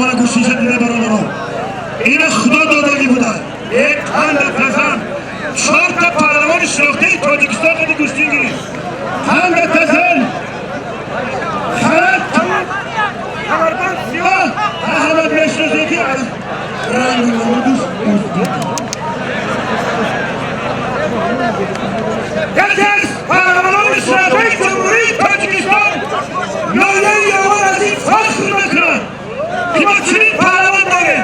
Мана гӯштиша дида, бародарон. Ина Худо додагӣ буда. Э қанда тазан. Чорта паҳлавони шинохтаи Тоҷикистон қади гӯштин гирифт. Қанда тазан. Харат камарбанд сиёҳ. Ҳама мешиносед, ки аз ранги намудуш узбек. Яке аз паҳлавонони шинохтаи Ҷумҳурии Тоҷикистон, ноҳияи Ёвон аз ин фахр мекунад, ки мо чунин паҳлавон дорем.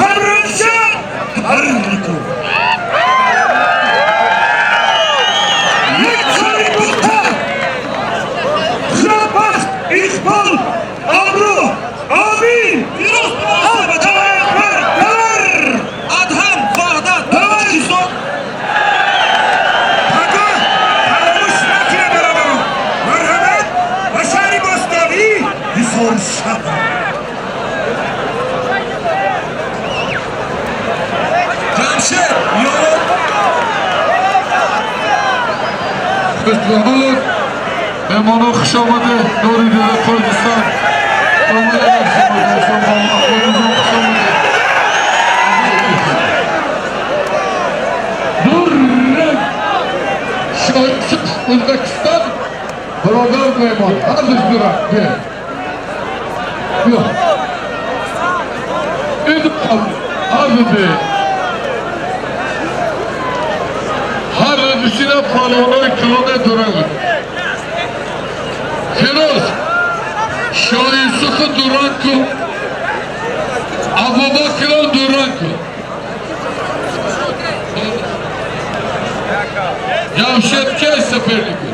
Ҳамроша Арликов. Як чори нуқта. Худобахт, иқбол, обрӯ. Омин. Фирӯз. Аллоҳу акбар. Адҳам Ваҳдат, Тоҷикистон. Пага фаромӯш накунед, бародарон. Марҳамат ба шаҳри бостонӣ Ҳисори шаҳр. Ҷамшед, Ёвон. Хушбахт меҳмонҳо, хуш омаде, нури дида Тоҷикистон. Хуш омаде. Дурранг Ӯзбекистон, бародар меҳмон, ҳардуш дуранг. Биё, биё. Ин ҳарду бе ҳар дусина палвонои калоне дуранг. Фирӯз Шоҳ Юсуфу дуранг ку, Абубакрам дуранг ку, Ҷамшед кай соперник у?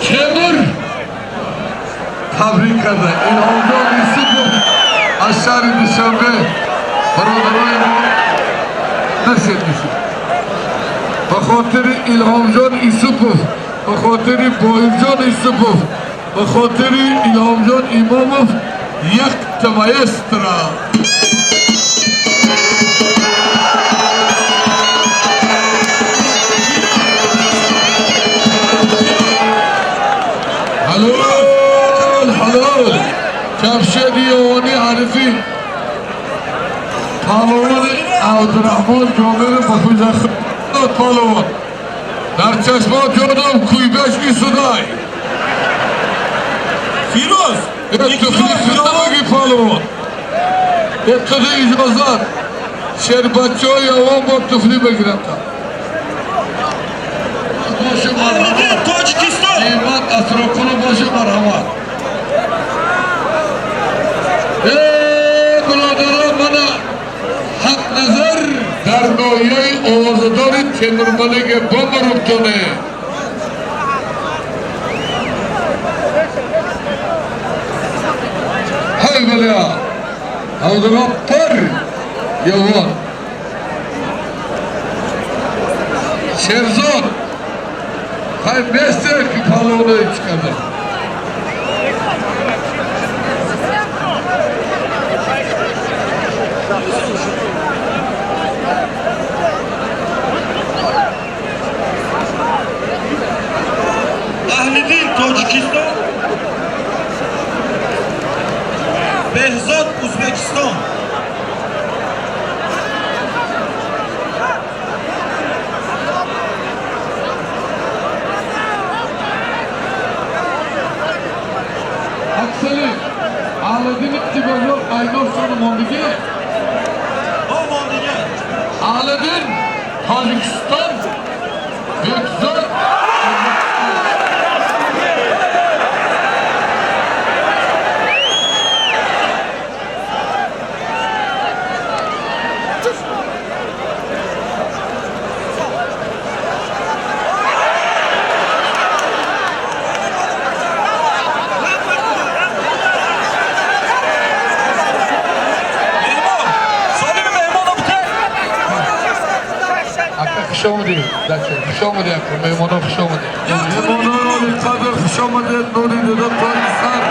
Темур табрик карда Илҳомҷон Юсупов аз шаҳри Душанбе. Бародарои мо, насед нишед. Ба хотири Илҳомҷон Юсупов, ба хотири Боирҷон Юсупов, ба хотири Илҳомҷон Имомов якта маэстро. Ҳалол, ҳалол. Ҷамшеди Ёвонӣ ҳарифи паҳлавони Абдураҳмон Ҷомиров ба куҷа паҳлавон. Дар чашмо ҷонам куйбаш исудай. Фирӯз. Туфли худамаги паҳлавон. Эттуди иҷозат. Шербачаҳои Явон бо туфли бигиранд. Боше, марҳамат. Тоҷикистон. Неъмат Асроқулов боше, марҳамат. Э бародарон, мана Ҳақназар дар ноҳияи овозадори Темурмалиге бомарубтоне. Ҳай баля. Абдуғаппар Явон. Шерзод. Хай бесте ки палвонои чӣ карда. Аҳлиддин, Тоҷикистон. Беҳзод, Ӯзбекистон. Аксали Аҳлиддин Тибозор айношону мондигӣ. О мондига. Аҳлиддин, Тоҷикистон, Бекзод. Меҳмон солими меҳмоно бите. Ака, хуш омадед, дача, хуш омадед, ака, меҳмоно, хуш омадед. Меҳмонони қадр, хуш омадед, нури дида Тоҷикистон.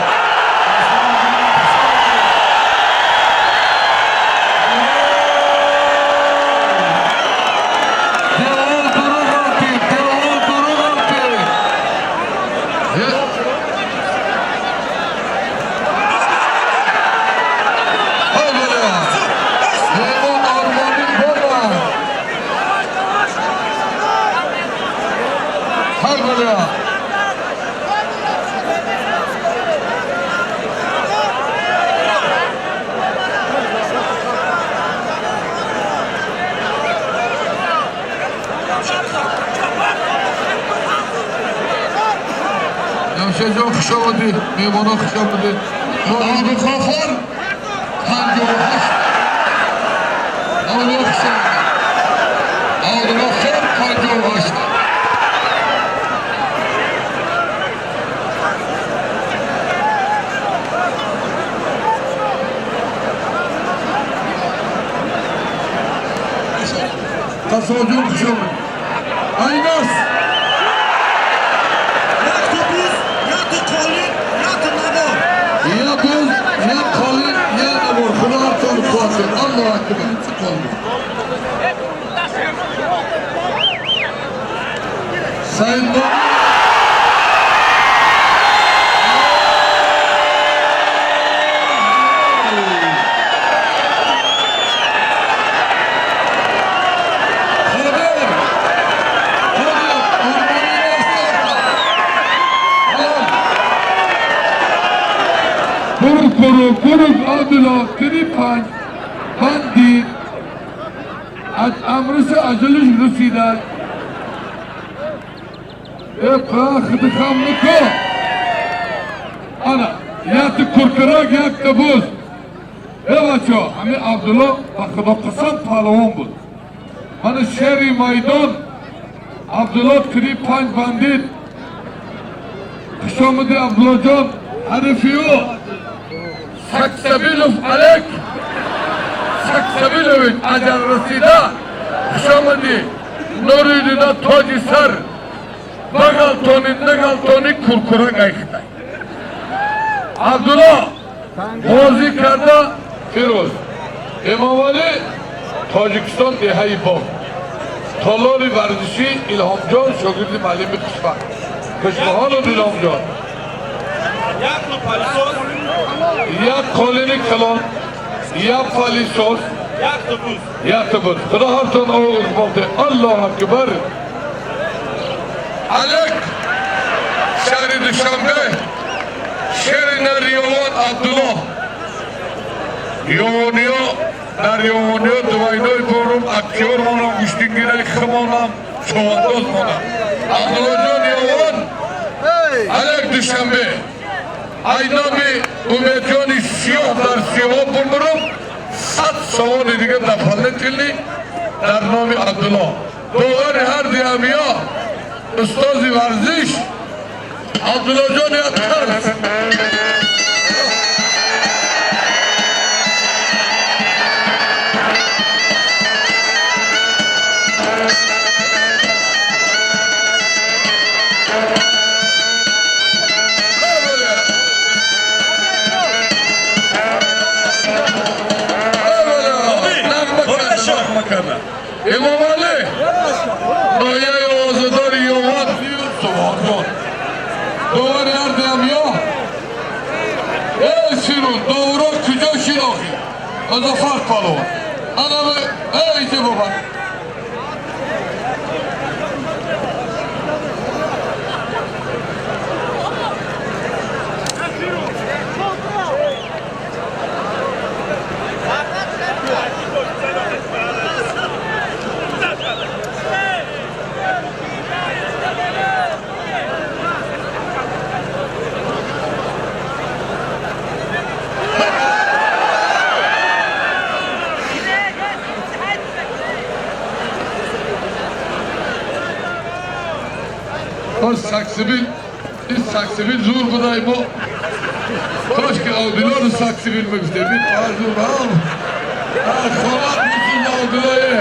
Девол дуруғ алти, девол дуруғ алти. Россия. Ҷамшедҷон, хуш омадед, меҳмонон, хуш омадед. Абдуғаффор 58. Абдулло, хуш омадед. Абдуғаффор 58. Қасоҷон, хуш омадед. Айнас. Як то буз, як то қолин, як то навор. Я буз, я қолин, я навор. Худо ҳартон қувват кунад. Аллоҳу акбар. Чӣ қолин? Сайд. Қодир! Қодир! Урмани Halal. Buruk buruk buruk Abdullah تری پنج بندید از امرس اجلش رسیدن ابقى خدخم نکو انا یا تو کرکراک یک تبوز. ای بچه همین عبدالله با خدا قسم پهلوان بود. من شهری میدان عبدالله تری پنج بندید. خوش آمدی عبدالله جان. حریفی او سکسبیلوف الک سکسبیلوویچ اجل رسیده. خوش آمدی. نوری دیده تاجی سر بغلتونی نگلتونی کرکرک ایخته. عبدالله بازی کرده. فیروز امامعلی تاجیکستان деҳаи Бог толори варзишӣ. Илҳомҷон шогирди муаллими Хушбахт. Хушбаҳолуд, Илҳомҷон. Як то пылесос, як қолини калон, як пылесос, як то буз. Як то буз. Худо ҳартон иқбол де. Аллоҳу акбар. Алек шаҳри Душанбе шери Нариёвон Абдуллоҳ Ёвониё дар Ёвониё двойной борум актёр монам, гӯштингираи химонам, човандоз монам. Абдуллоҷон Ёвон, Алек Душанбе. Айноми Умедҷони сиёҳ дар сиёҳо бумурум 100 сомони дига дополнительный дар номи Абдуллоҳ. Довари ҳар диамиё устози варзиш Абдуллоҷони Атқарс. Имомалӣ ноҳияи овозадори Ёвон Субҳонҷон довари ҳар диамиё. Эй Сирӯз, довуро куҷо шинохӣ? Музаффар палвон анаме. Эй ҷи боба. Кош саксибил, ин саксибил зур будай мо. Кош ки Абдуллоро саксибил мегуфтем. Ин қаҳар зур ҳам. Хонат мусул Абдуллое.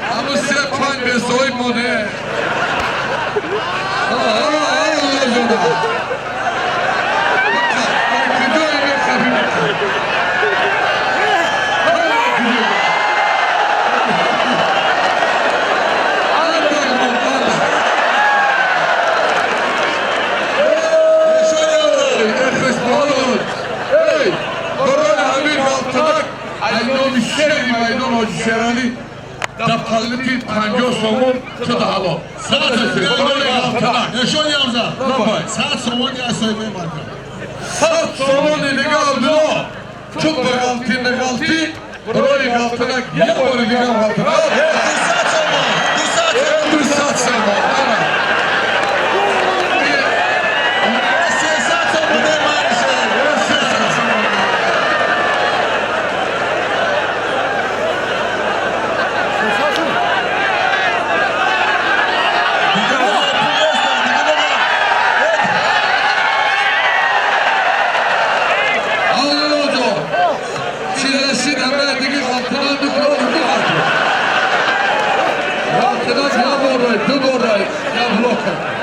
Ҳамун се панҷ бесои моне. Аллоҳ ҷона. Куҷое мехабӣ мекунӣ? Эй, барои ҳамин ғалтанак айноми шери майдон ҳоҷи Шералӣ дополнительный 50 сомон шуда ҳалол. Барои ғалтанак. Нишон ямза. Лаббай. 100 сомони аз соҳибои марка. 100 сомони дига, Абдулло. Чун ба ғалтӣ нағалтӣ, барои ғалтинак як бори дига ғалтинак. 200 сомон, 200 сомон. 200 сомон, ана. 300 сомоне марше. 300 сомон. Дига пул неста, дига нега. Абдуллоҷон, чи расид, ҳама дига ғалтинак мекунад, ду ғалтинак. Ғалтинак як борай, ду борай, Абдулло кард.